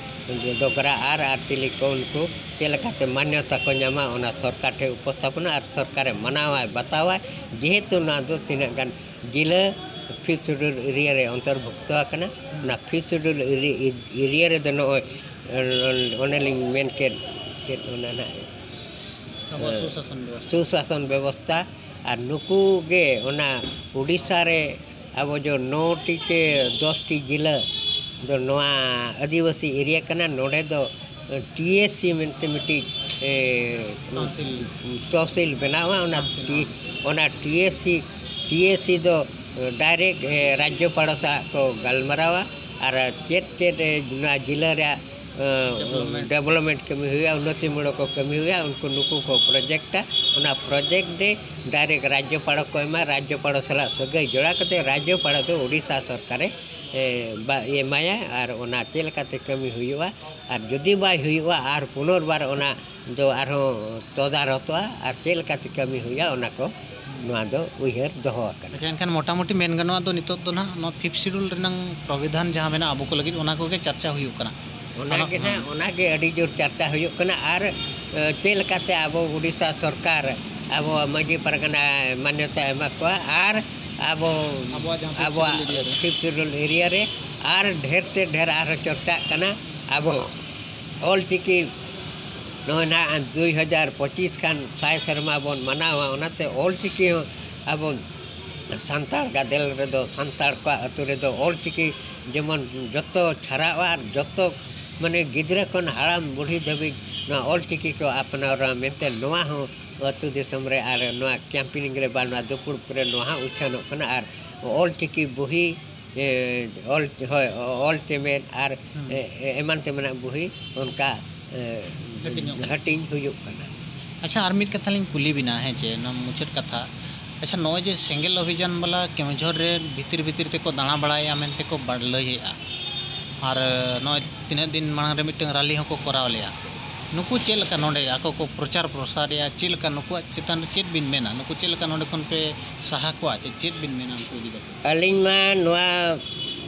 ᱰᱚᱜᱽᱨᱟ ᱟᱨ, ᱟᱨ ᱪᱤᱞᱤ ᱠᱚ ᱩᱱᱠᱩ ᱪᱮᱫ ᱞᱮᱠᱟᱛᱮ ᱢᱟᱱᱭᱚᱛᱟ ᱠᱚ ᱧᱟᱢᱟ, ᱚᱱᱟ ᱥᱚᱨᱠᱟᱨ ᱴᱷᱮᱱ ᱩᱯᱚᱥᱛᱷᱟᱯᱚᱱᱟ ᱟᱨ ᱥᱚᱨᱠᱟᱨᱮ ᱢᱟᱱᱟᱣᱟᱭ ᱵᱟᱛᱟᱣᱟᱭ᱾ ᱡᱮᱦᱮᱛᱩ ᱱᱚᱣᱟ ᱫᱚ ᱛᱤᱱᱟᱹᱜ ᱜᱟᱱ ᱡᱤᱞᱟᱹ ᱯᱷᱤᱯᱛᱷ ᱥᱤᱰᱩᱞ ᱮᱨᱤᱭᱟ ᱨᱮ ᱚᱱᱛᱚᱨᱵᱷᱩᱠᱛᱚ ᱟᱠᱟᱱᱟ᱾ ᱦᱩᱸ᱾ ᱚᱱᱟ ᱯᱷᱤᱯᱛᱷ ᱥᱤᱰᱩᱞ ᱮᱨᱤ-, ᱮᱨᱤᱭᱟ ᱨᱮᱫᱚ ᱱᱚᱜᱼᱚᱭ, ᱚᱱᱮᱞᱤᱧ ᱢᱮᱱ ᱠᱮᱫ, ᱪᱮᱫ ᱚᱱᱟ ᱱᱟᱦᱟᱜ? ᱟᱵᱚᱣᱟᱜ ᱦᱮᱸ᱾ ᱥᱩᱥᱟᱥᱚᱱ ᱵᱮᱵᱚᱥᱛᱷᱟ᱾ ᱥᱩᱥᱟᱥᱚᱱ ᱵᱮᱵᱚᱥᱛᱷᱟ᱾ ᱟᱨ ᱱᱩᱠᱩ ᱜᱮ ᱚᱱᱟ ᱩᱰᱤᱥᱟ ᱨᱮ ᱟᱵᱚ ᱡᱚ ᱱᱚ ᱴᱤ ᱪᱮ ᱫᱚᱥ ᱴᱤ ᱡᱤᱞᱟᱹ ᱫᱚ ᱱᱚᱣᱟ ᱟᱹᱫᱤᱵᱟᱹᱥᱤ ᱮᱨᱤᱭᱟ ᱠᱟᱱᱟ᱾ ᱱᱚᱰᱮ ᱫᱚ ᱴᱤ ᱮᱥ ᱥᱤ ᱢᱮᱱᱛᱮ ᱢᱤᱫᱴᱤᱡ, ᱮ, ᱠᱟᱣᱩᱱᱥᱤᱞ᱾ ᱛᱚᱦᱥᱤᱞ ᱵᱮᱱᱟᱣᱟ᱾ ᱚᱱᱟ ᱠᱟᱣᱩᱱᱥᱤᱞ, ᱴᱤ-, ᱦᱮᱸ᱾ ᱚᱱᱟ T S C, T S C ᱫᱚ ᱰᱟᱭᱨᱮᱠᱴ, ᱮ, ᱨᱟᱡᱽᱡᱚᱯᱟᱲ ᱥᱟᱞᱟᱜ ᱠᱚ ᱜᱟᱞᱢᱟᱨᱟᱣᱟ ᱟᱨ ᱪᱮᱫ ᱪᱮᱫ, ᱮ, ᱱᱚᱣᱟ ᱡᱤᱞᱟᱹ ᱨᱮᱭᱟᱜ, ᱮ, ᱰᱮᱵᱷᱞᱚᱯᱢᱮᱱᱴ᱾ ᱰᱮᱵᱷᱞᱚᱯᱢᱮᱱᱴ ᱠᱟᱹᱢᱤ ᱦᱩᱭᱩᱜᱼᱟ, ᱩᱱᱱᱚᱛᱤᱢᱩᱞᱚᱠ ᱠᱚ ᱠᱟᱹᱢᱤ ᱦᱩᱭᱩᱜᱼᱟ, ᱩᱱᱠᱩ ᱱᱩᱠᱩ ᱠᱚ ᱯᱨᱚᱡᱮᱠᱴᱟ᱾ ᱚᱱᱟ ᱯᱨᱚᱡᱮᱠᱴ ᱨᱮ ᱰᱟᱭᱨᱮᱠᱴ ᱨᱟᱡᱽᱡᱚᱯᱟᱲ ᱠᱚ ᱮᱢᱟ, ᱨᱟᱡᱽᱡᱚᱯᱟᱲ ᱥᱟᱞᱟᱜ ᱥᱟᱹᱜᱟᱹᱭ ᱡᱚᱲᱟᱣ ᱠᱟᱛᱮ ᱨᱟᱡᱽᱡᱚᱯᱟᱲ ᱫᱚ ᱳᱰᱤᱥᱟ ᱥᱚᱨᱠᱟᱨᱮ, ᱮ, ᱵᱟ-, ᱮᱢᱟᱭᱟ᱾ ᱟᱨ ᱚᱱᱟ ᱪᱮᱫ ᱞᱮᱠᱟᱛᱮ ᱠᱟᱹᱢᱤ ᱦᱩᱭᱩᱜᱼᱟ, ᱟᱨ ᱡᱩᱫᱤ ᱵᱟᱭ ᱦᱩᱭᱩᱜᱼᱟ, ᱟᱨ ᱯᱩᱱᱚᱨᱵᱟᱨ ᱚᱱᱟ ᱫᱚ ᱟᱨᱦᱚᱸ ᱛᱚᱫᱟᱨᱚᱛᱚᱜᱼᱟ, ᱟᱨ ᱪᱮᱫ ᱞᱮᱠᱟᱛᱮ ᱠᱟᱹᱢᱤ ᱦᱩᱭᱩᱜᱼᱟ, ᱚᱱᱟ ᱠᱚ ᱱᱚᱣᱟ ᱫᱚ ᱩᱭᱦᱟᱹᱨ ᱫᱚᱦᱚ ᱟᱠᱟᱱᱟ᱾ ᱟᱪᱪᱷᱟ, ᱮᱱᱠᱷᱟᱱ ᱢᱚᱴᱟᱢᱩᱴᱤ ᱢᱮᱱ ᱜᱟᱱᱚᱜᱼᱟ ᱫᱚ ᱱᱤᱛᱚᱜ ᱫᱚ ᱱᱟᱦᱟᱜ ᱱᱚᱣᱟ ᱯᱷᱤᱯᱛᱷ ᱥᱤᱰᱩᱞ ᱨᱮᱱᱟᱝ ᱯᱨᱚᱵᱤᱫᱷᱟᱱ ᱡᱟᱦᱟᱸ ᱢᱮᱱᱟᱜᱼᱟ ᱟᱵᱚ ᱠᱚ ᱞᱟᱹᱜᱤᱫ, ᱚᱱᱟ ᱠᱚᱜᱮ ᱪᱟᱨᱪᱟ ᱦᱩᱭᱩᱜ ᱠᱟᱱᱟ᱾ ᱚᱱᱟᱜᱮ ᱦᱟᱸᱜ, ᱚᱱᱟᱜᱮ ᱟᱹᱰᱤ ᱡᱳᱨ ᱪᱟᱨᱪᱟ ᱦᱩᱭᱩᱜ ᱠᱟᱱᱟ᱾ ᱟᱨ, ᱮ, ᱪᱮᱫ ᱞᱮᱠᱟᱛᱮ ᱟᱵᱚ ᱩᱰᱤᱥᱟ ᱥᱚᱨᱠᱟᱨ ᱟᱵᱚ ᱢᱟᱹᱡᱷᱤ ᱯᱟᱨᱜᱟᱱᱟ ᱢᱟᱱᱭᱚᱛᱟ ᱮᱢᱟ ᱠᱚᱣᱟ ᱟᱨ ᱟᱵᱚ ᱟᱵᱚᱣᱟᱜ ᱡᱟᱦᱟᱸ ᱯᱷᱤᱯᱛᱷ ᱟᱵᱚᱣᱟᱜ ᱥᱤᱰᱩᱞ ᱮᱨᱤᱭᱟ ᱨᱮ᱾ ᱯᱷᱤᱯᱛᱷ ᱥᱤᱰᱩᱞ ᱮᱨᱤᱭᱟ ᱨᱮ ᱟᱨ ᱰᱷᱮᱨ ᱛᱮ ᱰᱷᱮᱨ ᱟᱨᱦᱚᱸ ᱪᱚᱨᱪᱟᱜ ᱠᱟᱱᱟ᱾ ᱟᱵᱚ ᱚᱞ ᱪᱤᱠᱤ ᱱᱚᱜᱼᱚᱭ ᱱᱟᱦᱟᱜ ᱫᱩᱭ ᱦᱟᱡᱟᱨ ᱯᱚᱸᱪᱤᱥ ᱠᱷᱟᱱ ᱥᱟᱭ ᱥᱮᱨᱢᱟ ᱵᱚᱱ ᱢᱟᱱᱟᱣᱟ, ᱚᱱᱟᱛᱮ ᱚᱞ ᱪᱤᱠᱤ ᱦᱚᱸ ᱟᱵᱚ ᱥᱟᱱᱛᱟᱲ ᱜᱟᱫᱮᱞ ᱨᱮᱫᱚ, ᱥᱟᱱᱛᱟᱲ ᱠᱚᱣᱟᱜ ᱟᱹᱛᱩ ᱨᱮᱫᱚ ᱚᱞ ᱪᱤᱠᱤ ᱡᱮᱢᱚᱱ ᱡᱚᱛᱚ ᱪᱷᱟᱨᱟᱜᱼᱟ ᱟᱨ ᱡᱚᱛᱚ, ᱢᱟᱱᱮ, ᱜᱤᱫᱽᱨᱟᱹ ᱠᱷᱚᱱ ᱦᱟᱲᱟᱢ ᱵᱩᱲᱦᱤ ᱫᱷᱟᱹᱵᱤᱡ ᱱᱚᱣᱟ ᱚᱞ ᱪᱤᱠᱤ ᱠᱚ ᱟᱯᱱᱟᱨᱟ ᱢᱮᱱᱛᱮ ᱱᱚᱣᱟ ᱦᱚᱸ ᱟᱹᱛᱩ ᱫᱤᱥᱚᱢ ᱨᱮ ᱟᱨ ᱱᱚᱣᱟ ᱠᱮᱢᱯᱤᱱᱤᱝ ᱨᱮ ᱵᱟ ᱱᱚᱣᱟ ᱫᱩᱯᱲᱩᱵ ᱠᱚᱨᱮ ᱱᱚᱣᱟ ᱦᱚᱸ ᱩᱪᱷᱟᱹᱱᱚᱜ ᱠᱟᱱᱟ᱾ ᱟᱨ ᱚᱞ ᱪᱤᱠᱤ ᱵᱩᱦᱤ, ᱮ, ᱚᱞ, ᱦᱳᱭ, ᱚᱞ ᱪᱮᱢᱮᱫ ᱟᱨ, ᱦᱩᱸ᱾ ᱮ, ᱮ, ᱮᱢᱟᱱ ᱛᱮᱢᱟᱱᱟᱜ ᱵᱩᱦᱤ ᱚᱱᱠᱟ, ᱮ, ᱦᱟᱹᱴᱤᱧᱚᱜ ᱠᱟᱱᱟ᱾ ᱦᱟᱹᱴᱤᱧ ᱦᱩᱭᱩᱜ ᱠᱟᱱᱟ᱾ ᱟᱪᱪᱷᱟ, ᱟᱨ ᱢᱤᱫ ᱠᱟᱛᱷᱟ ᱞᱤᱧ ᱠᱩᱞᱤ ᱵᱤᱱᱟ, ᱦᱮᱸ ᱪᱮ, ᱱᱚᱣᱟ ᱢᱩᱪᱟᱹᱫ ᱠᱟᱛᱷᱟ᱾ ᱟᱪᱪᱷᱟ, ᱱᱚᱜᱼᱚᱭ ᱡᱮ ᱥᱮᱸᱜᱮᱞ ᱚᱵᱷᱤᱡᱟᱱ ᱵᱟᱞᱟ ᱠᱮᱣᱚᱱᱡᱷᱚᱨ ᱨᱮ ᱵᱷᱤᱛᱤᱨ ᱵᱷᱤᱛᱤᱨ ᱛᱮᱠᱚ ᱫᱟᱬᱟ ᱵᱟᱲᱟᱭᱮᱫᱼᱟ ᱢᱮᱱᱛᱮ ᱠᱚ ᱵᱟ-, ᱞᱟᱹᱭᱮᱫᱼᱟ, ᱟᱨ ᱱᱚᱜᱼᱚᱭ ᱛᱤᱱᱟᱹᱜ ᱫᱤᱱ ᱢᱟᱲᱟᱝ ᱨᱮ ᱢᱤᱫᱴᱟᱝ ᱨᱟᱞᱤ ᱦᱚᱸᱠᱚ ᱠᱚᱨᱟᱣ ᱞᱮᱫᱼᱟ, ᱱᱩᱠᱩ ᱪᱮᱫ ᱞᱮᱠᱟ ᱱᱚᱰᱮ ᱟᱠᱚ ᱠᱚ ᱯᱨᱚᱪᱟᱨ ᱯᱨᱚᱥᱟᱨᱮᱫᱼᱟ, ᱪᱮᱫ ᱞᱮᱠᱟ ᱱᱩᱠᱩᱣᱟᱜ ᱪᱮᱛᱟᱱ ᱨᱮ ᱪᱮᱫ ᱵᱤᱱ ᱢᱮᱱᱟ? ᱱᱩᱠᱩ ᱪᱮᱫ ᱞᱮᱠᱟ ᱱᱚᱰᱮ ᱠᱷᱚᱱ ᱯᱮ ᱥᱟᱦᱟ ᱠᱚᱣᱟ, ᱪᱮ ᱪᱮᱫ ᱵᱤᱱ ᱢᱮᱱᱟ ᱩᱱᱠᱩ ᱤᱫᱤ ᱠᱟᱛᱮ? ᱟᱹᱞᱤᱧ ᱢᱟ ᱱᱚᱣᱟ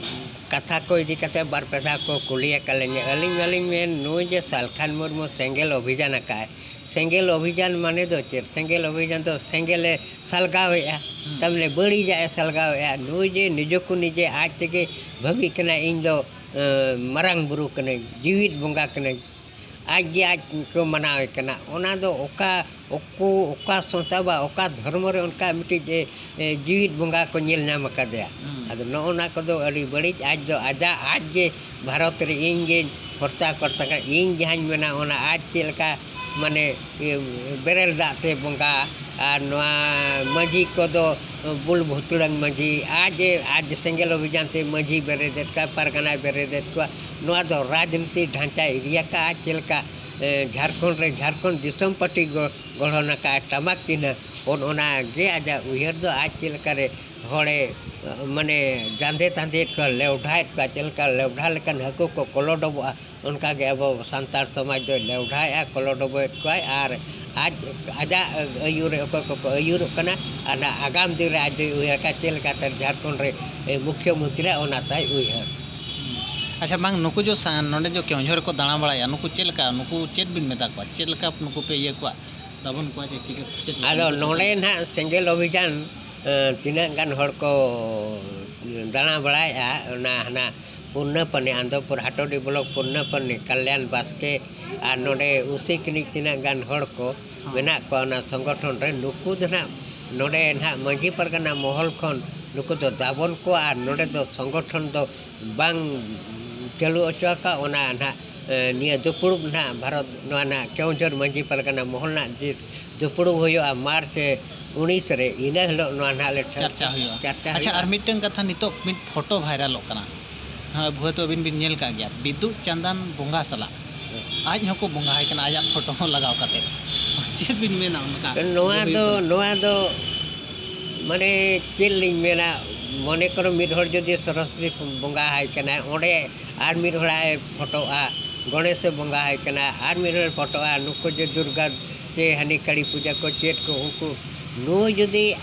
ᱠᱟᱛᱷᱟ ᱠᱚ ᱤᱫᱤ ᱠᱟᱛᱮ ᱵᱟᱨ ᱯᱮ ᱫᱷᱟᱣ ᱠᱚ ᱠᱩᱞᱤ ᱟᱠᱟᱫ ᱞᱤᱧᱟ᱾ ᱟᱹᱞᱤᱧ ᱢᱟᱞᱤᱧ ᱢᱮᱱ, ᱱᱩᱭ ᱡᱮ ᱥᱟᱞᱠᱷᱟᱱ ᱢᱩᱨᱢᱩ ᱥᱮᱸᱜᱮᱞ ᱚᱵᱷᱤᱡᱟᱱ ᱟᱠᱟᱫᱼᱟᱭ, ᱥᱮᱸᱜᱮᱞ ᱚᱵᱷᱤᱡᱟᱱ ᱢᱟᱱᱮ ᱫᱚ ᱪᱮᱫ? ᱥᱮᱸᱜᱮᱞ ᱚᱵᱷᱤᱡᱟᱱ ᱫᱚ ᱥᱮᱸᱜᱮᱞᱮ ᱥᱟᱞᱜᱟᱣᱮᱫᱼᱟ, ᱦᱩᱸ᱾ ᱛᱟᱨᱢᱟᱱᱮ ᱵᱟᱹᱲᱤᱡᱟᱜ ᱮ ᱥᱟᱞᱜᱟᱣᱮᱫᱼᱟ᱾ ᱱᱩᱭ ᱡᱮ ᱱᱤᱡᱮ ᱠᱚ ᱱᱤᱡᱮ ᱟᱡ ᱛᱮᱜᱮ ᱵᱷᱟᱹᱵᱤᱜ ᱠᱟᱱᱟ, ᱤᱧ ᱫᱚ, ᱮᱸ, ᱢᱟᱨᱟᱝ ᱵᱩᱨᱩ ᱠᱟᱹᱱᱟᱹᱧ, ᱡᱤᱣᱤᱫ ᱵᱚᱸᱜᱟ ᱠᱟᱹᱱᱟᱹᱧ, ᱟᱡ ᱜᱮ ᱟᱡ ᱠᱚ ᱢᱟᱱᱟᱣᱮ ᱠᱟᱱᱟ᱾ ᱚᱱᱟ ᱫᱚ ᱚᱠᱟ, ᱚᱠᱚ-, ᱚᱠᱟ ᱥᱟᱶᱛᱟ ᱵᱟ ᱚᱠᱟ ᱫᱷᱚᱨᱢᱚ ᱨᱮ ᱚᱱᱠᱟ ᱢᱤᱫᱴᱤᱡ, ᱮ, ᱮ, ᱡᱤᱣᱤᱫ ᱵᱚᱸᱜᱟ ᱠᱚ ᱧᱮᱞ ᱧᱟᱢ ᱟᱠᱟᱫᱮᱭᱟ? ᱦᱩᱸ᱾ ᱟᱫᱚ ᱱᱚᱜᱼᱚ ᱱᱟ ᱠᱚᱫᱚ ᱟᱹᱰᱤ ᱵᱟᱹᱲᱤᱡ᱾ ᱟᱡ ᱫᱚ ᱟᱡᱟᱜ, ᱟᱡ ᱜᱮ ᱵᱷᱟᱨᱚᱛ ᱨᱮ ᱤᱧ ᱜᱮᱧ ᱦᱚᱨᱛᱟ ᱠᱚᱨᱛᱟ ᱠᱟᱱᱟ, ᱤᱧ ᱡᱟᱦᱟᱸᱧ ᱢᱮᱱᱟ ᱚᱱᱟ ᱟᱡ ᱪᱮᱫ ᱞᱮᱠᱟ, ᱢᱟᱱᱮ, ᱤᱭᱟᱹ, ᱵᱮᱨᱮᱞ ᱫᱟᱜ ᱛᱮ ᱵᱚᱸᱜᱟ, ᱟᱨ ᱱᱚᱣᱟ ᱢᱟᱹᱡᱷᱤ ᱠᱚᱫᱚ ᱵᱩᱞ ᱵᱷᱩᱛᱲᱟᱹᱝ ᱢᱟᱹᱡᱷᱤ, ᱟᱡ ᱮ, ᱟᱡ ᱥᱮᱸᱜᱮᱞ ᱚᱵᱷᱤᱡᱟᱱ ᱛᱮ ᱢᱟᱹᱡᱷᱤ ᱵᱮᱨᱮᱫᱮᱫ ᱠᱚᱣᱟ, ᱯᱟᱨᱜᱟᱱᱟᱭ ᱵᱮᱨᱮᱫᱮᱫ ᱠᱚᱣᱟ᱾ ᱱᱚᱣᱟ ᱫᱚ ᱨᱟᱡᱽᱱᱤᱛᱤ ᱰᱷᱟᱧᱪᱟᱭ ᱤᱫᱤ ᱟᱠᱟᱫᱼᱟ᱾ ᱪᱮᱫ ᱞᱮᱠᱟ, ᱮ, ᱡᱷᱟᱲᱠᱷᱚᱸᱰ ᱨᱮ ᱡᱷᱟᱲᱠᱷᱚᱸᱰ ᱫᱤᱥᱚᱢ ᱯᱟᱨᱴᱤ ᱜᱚ-, ᱜᱚᱲᱦᱚᱱ ᱟᱠᱟᱫᱼᱟ, ᱴᱟᱢᱟᱠ ᱪᱤᱱᱦᱟᱹ, ᱚᱱ-, ᱚᱱᱟ ᱜᱮ ᱟᱡᱟᱜ ᱩᱭᱦᱟᱹᱨ ᱫᱚ᱾ ᱟᱡ ᱪᱮᱫ ᱞᱮᱠᱟ ᱨᱮ ᱦᱚᱲᱮ, ᱢᱟᱱᱮ, ᱡᱟᱸᱫᱮ ᱛᱟᱸᱫᱮᱭᱮᱫ ᱠᱚᱣᱟ, ᱞᱮᱣᱰᱷᱟᱭᱮᱫ ᱠᱚᱣᱟ, ᱪᱮᱫ ᱞᱮᱠᱟ ᱞᱮᱣᱰᱷᱟ ᱞᱮᱠᱟᱱ ᱦᱟᱹᱠᱩ ᱠᱚ ᱠᱚᱞᱚᱰᱚᱵᱚᱜᱼᱟ, ᱚᱱᱠᱟ ᱜᱮ ᱟᱵᱚ ᱥᱟᱱᱛᱟᱲ ᱥᱚᱢᱟᱡᱽ ᱫᱚᱭ ᱞᱮᱣᱰᱷᱟᱭᱮᱫᱼᱟ, ᱠᱚᱞᱚᱰᱚᱵᱚᱭᱮᱫ ᱠᱚᱣᱟᱭ᱾ ᱟᱨ ᱟᱡ, ᱟᱡᱟᱜ ᱟᱹᱭᱩᱨ ᱨᱮ ᱚᱠᱚᱭ ᱠᱚᱠᱚ ᱟᱹᱭᱩᱨᱚᱜ ᱠᱟᱱᱟ, ᱟᱨ ᱱᱟᱜ ᱟᱜᱟᱢ ᱫᱤᱱ ᱨᱮ ᱟᱡ ᱫᱚᱭ ᱩᱭᱦᱟᱹᱨ ᱠᱟᱜᱼᱟ ᱪᱮᱫ ᱞᱮᱠᱟᱛᱮ ᱡᱷᱟᱲᱠᱷᱚᱸᱰ ᱨᱮ, ᱮ, ᱢᱩᱠᱷᱭᱚ ᱢᱚᱱᱛᱨᱤ, ᱚᱱᱟ ᱛᱟᱭ ᱩᱭᱦᱟᱹᱨ᱾ ᱟᱪᱪᱷᱟ, ᱵᱟᱝ, ᱱᱩᱠᱩ ᱡᱚ ᱥᱟ-, ᱱᱚᱰᱮ ᱡᱚ ᱠᱮᱣᱚᱱᱡᱷᱚᱨ ᱨᱮᱠᱚ ᱫᱟᱬᱟ ᱵᱟᱲᱟᱭᱟ, ᱱᱩᱠᱩ ᱪᱮᱫ ᱞᱮᱠᱟ, ᱱᱩᱠᱩ ᱪᱮᱫ ᱵᱤᱱ ᱢᱮᱛᱟ ᱠᱚᱣᱟ, ᱪᱮᱫ ᱞᱮᱠᱟ ᱱᱩᱠᱩ ᱯᱮ ᱤᱭᱟᱹ ᱠᱚᱣᱟ, ᱫᱟᱵᱚᱱ ᱠᱚᱣᱟ ᱡᱮ ᱪᱤᱠᱟᱹ, ᱪᱮᱫ ᱞᱮᱠᱟ ᱟᱫᱚ ᱱᱩᱠᱩ ᱱᱚᱰᱮ ᱥᱟᱸᱜᱮ? ᱱᱟᱦᱟᱜ ᱥᱮᱸᱜᱮᱞ ᱚᱵᱷᱤᱡᱟᱱ, ᱮ, ᱛᱤᱱᱟᱹᱜ ᱜᱟᱱ ᱦᱚᱲ ᱠᱚ ᱫᱟᱬᱟ ᱵᱟᱲᱟᱭᱮᱫᱼᱟ, ᱚᱱᱟ ᱦᱟᱱᱟ ᱯᱩᱨᱱᱟᱯᱟᱱᱤ, ᱟᱱᱫᱚᱯᱩᱨ ᱦᱟᱴᱳᱰᱤ ᱵᱞᱚᱠ ᱯᱩᱨᱱᱟᱯᱟᱱᱤ, ᱠᱟᱞᱭᱟᱱ ᱵᱟᱥᱠᱮ ᱟᱨ ᱱᱚᱰᱮ ᱩᱥᱤᱠ ᱨᱤᱱᱤᱡ ᱛᱤᱱᱟᱹᱜ ᱜᱟᱱ ᱦᱚᱲ ᱠᱚ ᱦᱚᱸ᱾ ᱢᱮᱱᱟᱜ ᱠᱚᱣᱟ ᱚᱱᱟ ᱥᱚᱝᱜᱚᱴᱷᱚᱱ ᱨᱮ, ᱱᱩᱠᱩ ᱫᱚ ᱱᱟᱦᱟᱜ ᱱᱚᱰᱮ ᱱᱟᱦᱟᱜ ᱢᱟᱹᱡᱷᱤ ᱯᱟᱨᱜᱟᱱᱟ ᱢᱚᱦᱚᱞ ᱠᱷᱚᱱ ᱱᱩᱠᱩ ᱫᱚ ᱫᱟᱵᱚᱱ ᱠᱚᱣᱟ ᱟᱨ ᱱᱚᱰᱮ ᱫᱚ ᱥᱚᱝᱜᱚᱴᱷᱚᱱ ᱫᱚ ᱵᱟᱝ ᱪᱟᱹᱞᱩ ᱦᱚᱪᱚ ᱟᱠᱟᱫ, ᱚᱱᱟ ᱱᱟᱦᱟᱜ, ᱮ, ᱱᱤᱭᱟᱹ ᱫᱩᱯᱲᱩᱵ ᱱᱟᱦᱟᱜ ᱵᱷᱟᱨᱚᱛ, ᱱᱚᱣᱟ ᱱᱟᱦᱟᱜ ᱠᱮᱣᱚᱱᱡᱷᱚᱨ ᱢᱟᱹᱡᱷᱤ ᱯᱟᱨᱜᱟᱱᱟ ᱢᱚᱦᱚᱞ ᱱᱟᱦᱟᱜ ᱡᱮ ᱫᱩᱯᱲᱩᱵ ᱦᱩᱭᱩᱜᱼᱟ ᱢᱟᱨᱪ ᱩᱱᱤᱥ ᱨᱮ, ᱤᱱᱟᱹ ᱦᱤᱞᱳᱜ ᱱᱚᱣᱟ ᱱᱟᱦᱟᱜ ᱞᱮ ᱴᱷᱟᱹ-, ᱪᱟᱨᱪᱟ ᱦᱩᱭᱩᱜᱼᱟ᱾ ᱪᱟᱨᱪᱟ ᱟᱪᱪᱷᱟ, ᱦᱩᱭᱩᱜᱼᱟ᱾ ᱟᱨ ᱢᱤᱫᱴᱟᱝ ᱠᱟᱛᱷᱟ, ᱱᱤᱛᱚᱜ ᱢᱤᱫ ᱯᱷᱳᱴᱳ ᱵᱷᱟᱭᱨᱟᱞᱚᱜ ᱠᱟᱱᱟ, ᱦᱳᱭ, ᱦᱚᱭᱛᱳ ᱟᱹᱵᱤᱱ ᱵᱤᱱ ᱧᱮᱞ ᱠᱟᱜ ᱜᱮᱭᱟ, ᱵᱤᱫᱩ ᱪᱟᱸᱫᱟᱱ ᱵᱚᱸᱜᱟ ᱥᱟᱞᱟᱜ ᱦᱮᱸ᱾ ᱟᱡ ᱦᱚᱸᱠᱚ ᱵᱚᱸᱜᱟ ᱟᱭ ᱠᱟᱱᱟ, ᱟᱡᱟᱜ ᱯᱷᱳᱴᱳ ᱦᱚᱸ ᱞᱟᱜᱟᱣ ᱠᱟᱛᱮ᱾ ᱪᱮᱫ ᱵᱤᱱ ᱢᱮᱱᱟ ᱚᱱᱠᱟ? ᱱᱚᱣᱟ ᱡᱮ ᱫᱚ, ᱦᱩᱭᱩᱜ ᱠᱟᱱᱟ? ᱱᱚᱣᱟ ᱫᱚ ᱢᱟᱱᱮ ᱪᱮᱫ ᱞᱤᱧ ᱢᱮᱱᱟ, ᱢᱚᱱᱮ ᱠᱚᱨᱚ ᱢᱤᱫ ᱦᱚᱲ ᱡᱩᱫᱤ ᱥᱚᱨᱚᱥᱚᱛᱤ ᱵᱚᱸᱜᱟ ᱟᱭ ᱠᱟᱱᱟᱭ, ᱚᱸᱰᱮ ᱟᱨ ᱢᱤᱫ ᱦᱚᱲᱟᱭ ᱯᱷᱳᱴᱳᱜᱼᱟ, ᱜᱚᱬᱮᱥᱮ ᱵᱚᱸᱜᱟ ᱟᱭ ᱠᱟᱱᱟ, ᱟᱨ ᱢᱤᱫ ᱦᱚᱲᱮ ᱯᱷᱳᱴᱳᱜᱼᱟ, ᱱᱩᱠᱩ ᱡᱮ ᱫᱩᱨᱜᱟ ᱪᱮ ᱦᱟᱹᱱᱤ ᱠᱟᱹᱲᱤ ᱯᱩᱡᱟᱹ ᱠᱚ ᱪᱮᱫ ᱠᱚ, ᱩᱱᱠᱩ ᱱᱩᱭ ᱡᱩᱫᱤ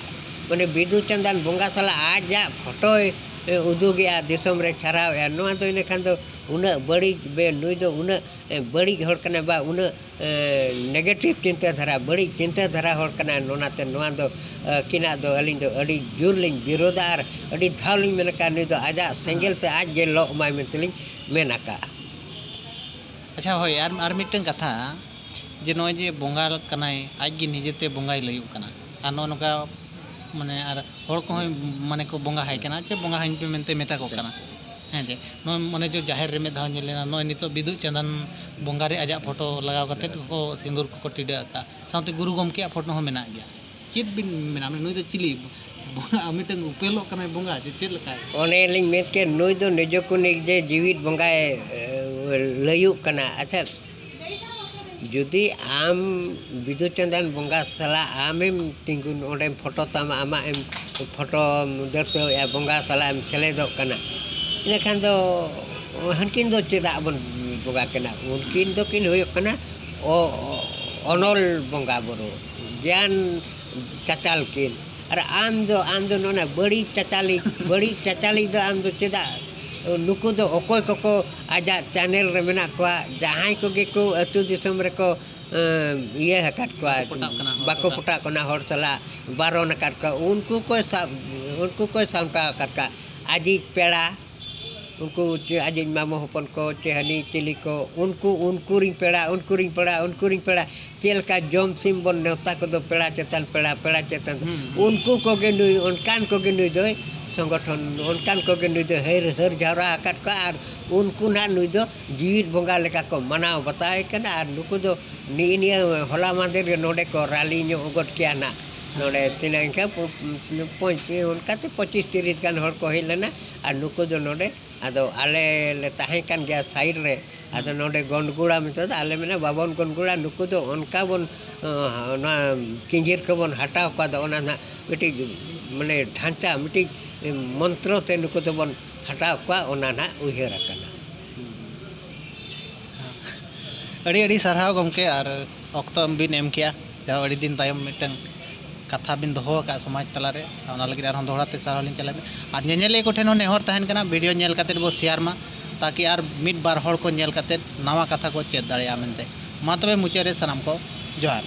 ᱢᱟᱱᱮ ᱵᱤᱫᱩ ᱪᱟᱸᱫᱟᱱ ᱵᱚᱸᱜᱟ ᱥᱟᱞᱟᱜ ᱟᱡᱟᱜ ᱯᱷᱳᱴᱳᱭ, ᱮ, ᱩᱫᱩᱜᱮᱜᱼᱟ, ᱫᱤᱥᱚᱢ ᱨᱮ ᱪᱷᱟᱨᱟᱣᱮᱜᱼᱟ, ᱱᱚᱣᱟ ᱫᱚ ᱤᱱᱟᱹ ᱠᱷᱟᱱ ᱫᱚ ᱩᱱᱟᱹᱜ ᱵᱟᱹᱲᱤᱡ ᱵᱮ-, ᱱᱩᱭ ᱫᱚ ᱩᱱᱟᱹᱜ, ᱮ, ᱵᱟᱹᱲᱤᱡ ᱦᱚᱲ ᱠᱟᱱᱟᱭ ᱵᱟ ᱩᱱᱟᱹᱜ, ᱮ, negative ᱪᱤᱱᱛᱟᱹ ᱫᱷᱟᱨᱟ, ᱵᱟᱹᱲᱤᱡ ᱪᱤᱱᱛᱟᱹ ᱫᱷᱟᱨᱟ ᱦᱚᱲ ᱠᱟᱱᱟᱭ᱾ ᱚᱱᱟᱛᱮ ᱱᱚᱣᱟ ᱫᱚ, ᱟᱹᱠᱤᱱᱟᱜ ᱫᱚ ᱟᱹᱞᱤᱧ ᱫᱚ ᱟᱹᱰᱤ ᱡᱳᱨ ᱞᱤᱧ ᱵᱤᱨᱳᱫᱟ ᱟᱨ ᱟᱹᱰᱤ ᱫᱷᱟᱣ ᱞᱤᱧ ᱢᱮᱱ ᱟᱠᱟᱫᱼᱟ, ᱱᱩᱭ ᱫᱚ ᱟᱡᱟᱜ ᱥᱮᱸᱜᱮᱞ ᱛᱮ ᱟᱡ ᱜᱮ ᱞᱚᱜ ᱢᱟᱭ ᱢᱮᱱᱛᱮ ᱞᱤᱧ ᱢᱮᱱ ᱟᱠᱟᱫᱼᱟ᱾ ᱟᱪᱪᱷᱟ, ᱦᱳᱭ, ᱟᱨ, ᱟᱨ ᱢᱤᱫᱴᱟᱝ ᱠᱟᱛᱷᱟ, ᱡᱮ ᱱᱚᱜᱼᱚᱭ ᱡᱮ ᱵᱚᱸᱜᱟ ᱠᱟᱱᱟᱭ, ᱟᱡ ᱜᱮ ᱱᱤᱡᱮᱛᱮ ᱵᱚᱸᱜᱟᱭ ᱞᱟᱹᱭᱩᱜ ᱠᱟᱱᱟ, ᱟᱨ ᱱᱚᱜᱼᱚ ᱱᱚᱝᱠᱟ, ᱢᱟᱱᱮ, ᱟᱨ ᱦᱚᱲ ᱠᱚᱦᱚᱸ, ᱢᱟᱱᱮ, ᱠᱚ ᱵᱚᱸᱜᱟ ᱟᱭ ᱠᱟᱱᱟ, ᱪᱮ ᱵᱚᱸᱜᱟ ᱟᱹᱧ ᱯᱮ ᱢᱮᱱᱛᱮ ᱢᱮᱛᱟ ᱠᱚ ᱠᱟᱱᱟ᱾ ᱦᱮᱸ ᱡᱮ, ᱱᱚᱜᱼᱚᱭ ᱢᱚᱱᱮ ᱡᱚ ᱡᱟᱦᱮᱨ ᱨᱮ ᱢᱤᱫ ᱫᱷᱟᱣ ᱧᱮᱞ ᱞᱮᱱᱟ, ᱱᱚᱜᱼᱚᱭ ᱱᱤᱛᱚᱜ ᱵᱤᱫᱩ ᱪᱟᱸᱫᱟᱱ ᱵᱚᱸᱜᱟ ᱨᱮ ᱟᱡᱟᱜ ᱯᱷᱳᱴᱳ ᱞᱟᱜᱟᱣ ᱠᱟᱛᱮᱫ ᱠᱚ ᱥᱤᱸᱫᱩᱨ ᱠᱚᱠᱚ ᱴᱤᱰᱟᱹᱜ ᱟᱠᱟᱫ, ᱥᱟᱶᱛᱮ ᱜᱩᱨᱩ ᱜᱚᱢᱠᱮᱭᱟᱜ ᱯᱷᱳᱴᱳ ᱦᱚᱸ ᱢᱮᱱᱟᱜ ᱜᱮᱭᱟ᱾ ᱪᱮᱫ ᱵᱤᱱ ᱢᱮᱱᱟ, ᱱᱩᱭ ᱫᱚ ᱪᱤᱞᱤ? ᱵᱚᱸᱜᱟ, ᱢᱤᱫᱴᱟᱝ ᱩᱯᱮᱞᱚᱜ ᱠᱟᱱᱟᱭ ᱵᱚᱸᱜᱟ, ᱪᱮ ᱪᱮᱫ ᱞᱮᱠᱟᱭ? ᱚᱱᱮ ᱞᱤᱧ ᱢᱮᱱ ᱠᱮᱫ, ᱱᱩᱭ ᱫᱚ ᱱᱤᱡᱮ ᱠᱚ ᱱᱤᱡᱮ ᱡᱤᱣᱤᱫ ᱵᱚᱸᱜᱟᱭ, ᱮ, ᱞᱟᱹᱭᱩᱜ ᱠᱟᱱᱟ᱾ ᱟᱪᱪᱷᱟ, ᱡᱩᱫᱤ ᱟᱢ ᱵᱤᱫᱩ ᱪᱟᱸᱫᱟᱱ ᱵᱚᱸᱜᱟ ᱥᱟᱞᱟᱜ ᱟᱢᱮᱢ ᱛᱤᱸᱜᱩᱱ, ᱚᱸᱰᱮᱢ ᱯᱷᱳᱴᱳ ᱛᱟᱢᱟ, ᱟᱢᱟᱜ ᱮᱢ ᱯᱷᱳᱴᱳᱢ ᱫᱚᱨᱥᱟᱣᱮᱫᱼᱟ, ᱵᱚᱸᱜᱟ ᱥᱟᱞᱟᱜ ᱮᱢ ᱥᱮᱞᱮᱫᱚᱜ ᱠᱟᱱᱟ, ᱤᱱᱟᱹᱠᱷᱟᱱ ᱫᱚ ᱦᱟᱹᱱᱠᱤᱱ ᱫᱚ ᱪᱮᱫᱟᱜ ᱵᱚᱱ ᱵᱚᱸᱜᱟ ᱠᱤᱱᱟ? ᱩᱱᱠᱤᱱ ᱫᱚᱠᱤᱱ ᱦᱩᱭᱩᱜ ᱠᱟᱱᱟ ᱚ-, ᱚᱱᱚᱞ ᱵᱚᱸᱜᱟ ᱵᱩᱨᱩ, ᱜᱮᱭᱟᱱ ᱪᱟᱪᱟᱞ ᱠᱤᱱ᱾ ᱟᱨ ᱟᱢ ᱫᱚ, ᱟᱢ ᱫᱚ ᱱᱚᱣᱟ ᱵᱟᱹᱲᱤᱡ ᱪᱟᱪᱟᱞᱤᱡ, ᱵᱟᱹᱲᱤᱡ ᱪᱟᱪᱟᱞᱤᱡ ᱫᱚ ᱟᱢ ᱫᱚ ᱪᱮᱫᱟᱜ? ᱱᱩᱠᱩ ᱫᱚ ᱚᱠᱚᱭ ᱠᱚᱠᱚ ᱟᱡᱟᱜ ᱪᱮᱱᱮᱞ ᱨᱮ ᱢᱮᱱᱟᱜ ᱠᱚᱣᱟ, ᱡᱟᱦᱟᱸᱭ ᱠᱚᱜᱮ ᱠᱚ ᱟᱹᱛᱩ ᱫᱤᱥᱚᱢ ᱨᱮᱠᱚ, ᱮᱸ, ᱤᱭᱟᱹ ᱟᱠᱟᱫ ᱠᱚᱣᱟ, ᱵᱟᱠᱚ ᱯᱚᱴᱟᱜ ᱠᱟᱱᱟ ᱦᱚᱲ ᱵᱟᱠᱚ ᱠᱚ ᱥᱟᱶ᱾ ᱯᱚᱴᱟᱜ ᱠᱟᱱᱟ ᱦᱚᱲ ᱥᱟᱞᱟᱜ, ᱵᱟᱨᱚᱱ ᱟᱠᱟᱫ ᱠᱚᱣᱟ, ᱩᱱᱠᱩ ᱠᱚ ᱥᱟᱵ, ᱩᱱᱠᱩ ᱠᱚᱭ ᱥᱟᱢᱴᱟᱣ ᱟᱠᱟᱫ ᱠᱚᱣᱟ᱾ ᱟᱡᱤᱡ ᱯᱮᱲᱟ, ᱩᱱᱠᱩ ᱪᱮ ᱟᱡᱤᱡ ᱢᱟᱢᱚ ᱦᱚᱯᱚᱱ ᱠᱚ, ᱪᱮ ᱦᱟᱹᱱᱤ ᱪᱤᱞᱤ ᱠᱚ, ᱩᱱᱠᱩ, ᱩᱱᱠᱩ ᱨᱤᱧ ᱯᱮᱲᱟ, ᱩᱱᱠᱩ ᱨᱤᱧ ᱯᱮᱲᱟ, ᱩᱱᱠᱩ ᱨᱤᱧ ᱯᱮᱲᱟ᱾ ᱪᱮᱫ ᱞᱮᱠᱟ ᱡᱚᱢ ᱥᱤᱢ ᱵᱚᱱ ᱱᱮᱣᱛᱟ ᱠᱚᱫᱚ, ᱯᱮᱲᱟ ᱪᱮᱛᱟᱱ ᱯᱮᱲᱟ, ᱯᱮᱲᱟ ᱪᱮᱛᱟᱱ, ᱦᱩᱸ, ᱦᱩᱸ᱾ ᱩᱱᱠᱩ ᱠᱚᱜᱮ ᱱᱩᱭ, ᱚᱱᱠᱟᱱ ᱠᱚᱜᱮ ᱱᱩᱭ ᱫᱚᱭ ᱥᱚᱝᱜᱚᱴᱷᱚᱱ, ᱚᱱᱠᱟᱱ ᱠᱚᱜᱮ ᱱᱩᱭ ᱫᱚᱭ ᱦᱟᱹᱨ, ᱦᱟᱹᱨ ᱡᱟᱣᱨᱟ ᱟᱠᱟᱫ ᱠᱚᱣᱟ᱾ ᱟᱨ ᱩᱱᱠᱩ ᱱᱟᱦᱟᱜ ᱱᱩᱭ ᱫᱚ ᱡᱤᱣᱤᱫ ᱵᱚᱸᱜᱟ ᱞᱮᱠᱟ ᱠᱚ ᱢᱟᱱᱟᱣ ᱵᱟᱛᱟᱣᱮ ᱠᱟᱱᱟ᱾ ᱟᱨ ᱱᱩᱠᱩ ᱫᱚ ᱱᱤᱜᱼᱤ ᱱᱤᱭᱟᱹ ᱦᱚᱞᱟ ᱢᱟᱦᱫᱮᱨ ᱜᱮ ᱱᱚᱰᱮ ᱠᱚ ᱨᱟᱞᱤ ᱧᱚᱜ ᱜᱚᱫ ᱠᱮᱜᱼᱟ ᱱᱟᱜ᱾ ᱱᱚᱰᱮ ᱛᱤᱱᱟᱹᱜ ᱤᱱᱠᱟᱹ ᱯᱚ-, ᱯᱚᱸᱪ-, ᱚᱱᱠᱟᱛᱮ ᱯᱚᱸᱪᱤᱥ ᱛᱤᱨᱤᱥ ᱜᱟᱱ ᱦᱚᱲ ᱠᱚ ᱦᱮᱡ ᱞᱮᱱᱟ᱾ ᱟᱨ ᱱᱩᱠᱩ ᱫᱚ ᱱᱚᱰᱮ, ᱟᱫᱚ ᱟᱞᱮ ᱞᱮ ᱛᱟᱦᱮᱸ ᱠᱟᱱ ᱜᱮᱭᱟ ᱥᱟᱭᱤᱰ ᱨᱮ᱾ ᱟᱫᱚ ᱦᱩᱸ᱾ ᱱᱚᱰᱮ ᱜᱚᱱᱰᱜᱩᱲᱟ ᱢᱮᱱᱛᱮ ᱫᱚ ᱟᱞᱮ ᱢᱮᱱᱟ ᱵᱟᱵᱚᱱ ᱜᱚᱱᱰᱜᱩᱲᱟ, ᱱᱩᱠᱩ ᱫᱚ ᱚᱱᱠᱟ ᱵᱚᱱ, ᱚᱱᱟ ᱠᱤᱧᱡᱤᱨ ᱠᱚᱵᱚᱱ ᱦᱟᱴᱟᱣ ᱠᱚᱣᱟ᱾ ᱟᱫᱚ ᱚᱱᱟ ᱱᱟᱜ ᱢᱤᱫᱴᱤᱡ ᱢᱟᱱᱮ ᱰᱷᱟᱧᱪᱟ, ᱢᱤᱫᱴᱤᱡ ᱢᱚᱱᱛᱨᱚ ᱛᱮ ᱱᱩᱠᱩ ᱫᱚᱵᱚᱱ ᱦᱟᱴᱟᱣ ᱠᱚᱣᱟ, ᱚᱱᱟ ᱱᱟᱜ ᱩᱭᱦᱟᱹᱨ ᱟᱠᱟᱱᱟ᱾ ᱟᱹᱰᱤ ᱟᱹᱰᱤ ᱥᱟᱨᱦᱟᱣ ᱜᱚᱢᱠᱮ, ᱟᱨ ᱚᱠᱛᱚ ᱵᱤᱱ ᱮᱢ ᱠᱮᱜᱼᱟ, ᱡᱟᱦᱟᱸ ᱟᱹᱰᱤ ᱫᱤᱱ ᱛᱟᱭᱚᱢ ᱢᱤᱫᱴᱟᱝ ᱠᱟᱛᱷᱟ ᱵᱤᱱ ᱫᱚᱦᱚ ᱟᱠᱟᱫ ᱥᱚᱢᱟᱡᱽ ᱛᱟᱞᱟᱨᱮ, ᱚᱱᱟ ᱞᱟᱹᱜᱤᱫ ᱟᱨᱦᱚᱸ ᱫᱚᱦᱲᱟ ᱛᱮ ᱥᱟᱨᱦᱟᱣ ᱞᱤᱧ ᱪᱟᱞᱟᱭᱮᱫ ᱵᱤᱱᱟ᱾ ᱟᱨ ᱧᱮᱧᱮᱞᱤᱭᱟᱹ ᱠᱚᱴᱷᱮᱱ ᱦᱚᱸ ᱱᱮᱦᱚᱨ ᱛᱟᱦᱮᱱ ᱠᱟᱱᱟ, ᱵᱷᱤᱰᱤᱭᱳ ᱧᱮᱞ ᱠᱟᱛᱮᱫ ᱵᱚ ᱥᱮᱭᱟᱨ ᱢᱟ, ᱛᱟᱠᱤ ᱟᱨ ᱢᱤᱫ ᱵᱟᱨ ᱦᱚᱲ ᱠᱚ ᱧᱮᱞ ᱠᱟᱛᱮᱫ ᱱᱟᱣᱟ ᱠᱟᱛᱷᱟ ᱠᱚ ᱪᱮᱫ ᱫᱟᱲᱮᱭᱟᱜᱼᱟ ᱢᱮᱱᱛᱮ᱾ ᱢᱟ ᱛᱚᱵᱮ ᱢᱩᱪᱟᱹᱫ ᱨᱮ ᱥᱟᱱᱟᱢ ᱠᱚ ᱡᱚᱦᱟᱨ᱾